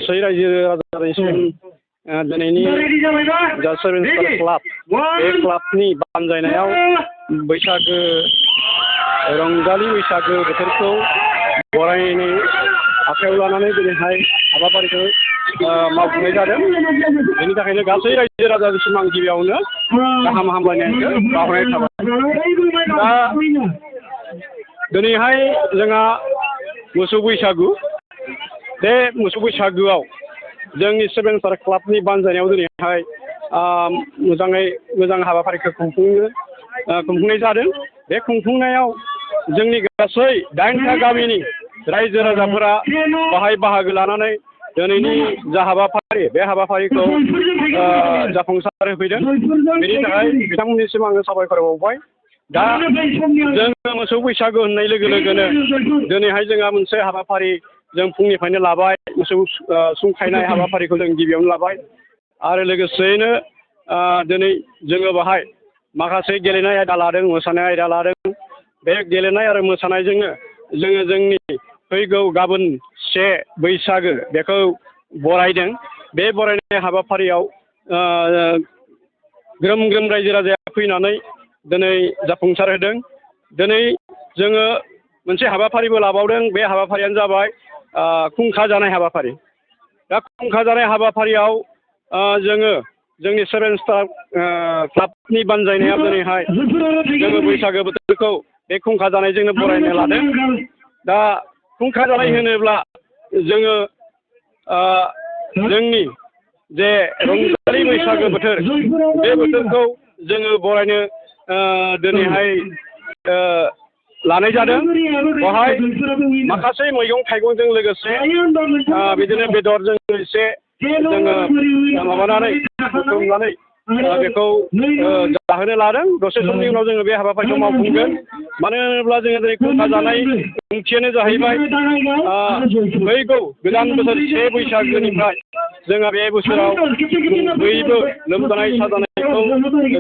गासै रायजो राजानिसिम दिनैनि जा सेभेन स्टार क्लाब बे क्लाबनि बानजायनायाव बैसागो रंजालि बैसागो बोथोरखौ बरायनायनि आखायाव लानानै दिनैहाय हाबाफारिखौ मावफुंनाय जादों। बेनि थाखायनो गासै रायजो राजानिसिम आं गिबियावनो गाहाम हामलायनायखौ बावहरनाय थाबाय। दा दिनैहाय जोंहा मोसौ बैसागु। बे मोसौ बैसागोआव जोंनि सेभेन स्टार क्लाबनि बानजायनायाव दिनैहाय मोजां हाबाफारिखौ खुंफुंनाय जादों। बे खुंफुंनायाव जोंनि गासै 8था गामिनि रायजो राजाफोरा बाहाय बाहागो लानानै दिनैनि जा हाबाफारि बे हाबाफारिखौ जाफुंसार होफैदों। बेनि थाखाय बिथांमोननिसिम आङो साबायखर बावबाय। दा जोङो मोसौ बैसागु होननाय लोगो लोगोनो दिनैहाय जोंहा मोनसे हाबाफारि जों फुंनिफ्रायनो लाबाय। मोसौ सुंखायनाय हाबाफारिखौ जों गिबियावनो लाबाय आरो लोगोसेयैनो दिनै जोङो बाहाय माखासे गेलेनाय आयदा लादों, मोसानाय आयदा लादों। बे गेलेनाय आरो मोसानायजोंनो जोङो जोंनि फैगौ गाबोन 1 बैसागो बेखौ बरायदों। बे बरायनाय हाबाफारियाव ग्रोम ग्रोम रायजो राजाया फैनानै दिनै जाफुंसार होदों। दिनै जोङो मोनसे हाबाफारिबो लाबावदों। बे हाबाफारियानो जाबाय खुंखा जानाय हाबाफारि। दा खुंखा जानाय हाबाफारियाव जोङो जोंनि सेभेन स्टार क्लाबनि बानजायनायाव दिनैहाय जोङो बैसागो बोथोरखौ बे खुंखा जानायजोंनो बरायनो लादों। दा खुंखा जानाय होनोब्ला जोङो जोंनि जे रंजालि बैसागो बोथोर बे बोथोरखौ जोङो बरायनो दिनैहाय लानाय जादों। बेवहाय माखासे मैगं थाइगंजों लोगोसे बिदिनो बेदरजों एसे जोङो माबानानै बुथुमनानै बेखौ जाहोनो लादों। दसे समनि उनाव जोङो बे हाबाफारिखौ मावफुंगोन। मानो होनोब्ला जोङो दिनै खुंखा जानाय ओंथियानो जाहैबाय फैगौ गोदान बोसोर 1 बैसागोनिफ्राय जोंहा बे बोसोराव बयबो लोमजानाय साजानायखौ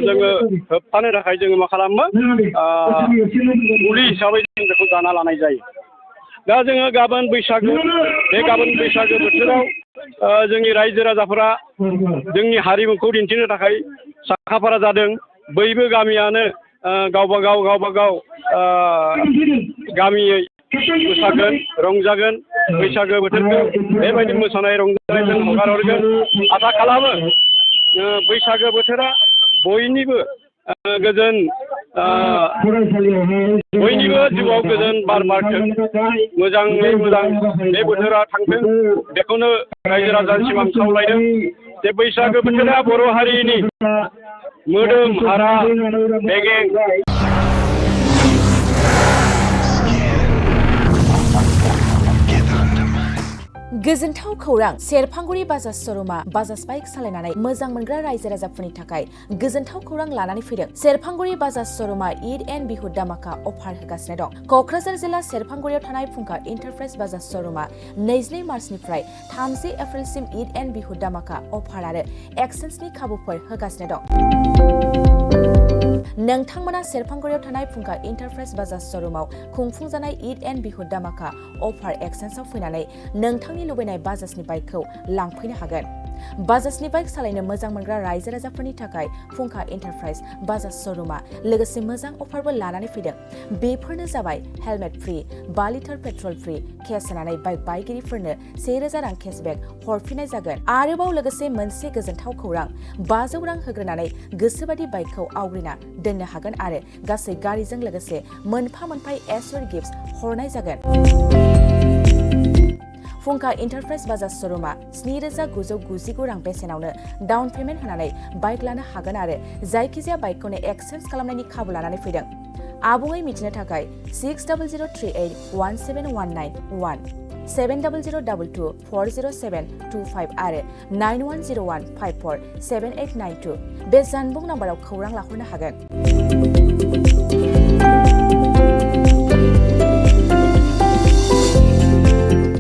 जोङो होबथानो थाखाय जोङो मा खालामो मुलि हिसाबै जों बेखौ जाना लानाय जायो। दा जोङो गाबोन बैसागो बे गाबोन बैसागो बोथोराव जोंनि रायजो राजाफोरा जोंनि हारिमुखौ दिन्थिनो थाखाय साखाफारा जादों। बयबो गामियानो गावबा गाव गामियै मोसागोन, रंजागोन। बैसागो बोथोरखौ बेबायदि मोसानाय रंजानायजों हगार हरगोन। आसा खालामो बैसागो बोथोरा बयनिबो गोजोन बयनिबो जिउआव गोजोन बार बारथों, मोजाङै मोजां बे बोथोरा थांथों। बेखौनो रायजो राजानिसिम आं खावलायदों जे बैसागो बोथोरा बर' हारिनि मोदोम हारा बेगें गोजोनथाव खौरां। सेरफांगुरि बाजाज श'रुमा बाजाज बाइक सालायनानै मोजां मोनग्रा रायजो राजाफोरनि थाखाय गोजोनथाव खौरां लानानै फैदों। सेरफांगुरि बाजाज श'रुमा ईद एन्ड बिहु दामाका अफार होगासिनो दं। क'क्राझार जिल्ला सेरफांगुरियाव थानाय फुंखा इन्टारप्राइज बाजाज श'रुमा 22 मार्चनिफ्राय 30 एप्रिलसिम ईद एन्ड बिहु दामाका अफार आरो एक्सेन्सनि खाबुफोर होगासिनो दं। नोंथांमोना सेरफांगुरियाव थानाय फुंखा इन्टारप्राइज बाजाज श'रुमाव खुंफुंजानाय ईद एन्ड बिहु दामाका अफार एक्सेन्सआव फैनानै नोंथांनि लुबैनाय बाजाजनि बाइकखौ लांफैनो हागोन। बाजाजनि बाइक सालायनो मोजां मोनग्रा रायजो राजाफोरनि थाखाय फुंखा इन्टारप्राइज बाजाज श'रुमा लोगोसे मोजां अफारबो लानानै फैदों। बेफोरनो जाबाय helmet free, 5 litre petrol free, case होनानै बाइक बायगिरिफोरनो 1000 रां केसबेक हरफिननाय जागोन। आरोबाव लोगोसे मोनसे गोजोनथाव खौरां, 500 रां होग्रोनानै गोसोबादि बाइकखौ आवग्रिना दोननो हागोन आरो गासै गारिजों लोगोसे मोनफा एसुर गिफ्ट हरनाय जागोन। फुंखा इन्टारप्राइज बाजाज श'रुमा 7999 रां बेसेनावनो डाउन पेमेन्ट होनानै बाइक लानो हागोन आरो जायखिजाया बाइकखौनो एक्सेन्स खालामनायनि खाबु लानानै फैदों। आबुङै मिथिनो थाखाय 6003817191 7002240725 आरो 9101547892 बे जानबुं नाम्बाराव खौरां लाहरनो हागोन।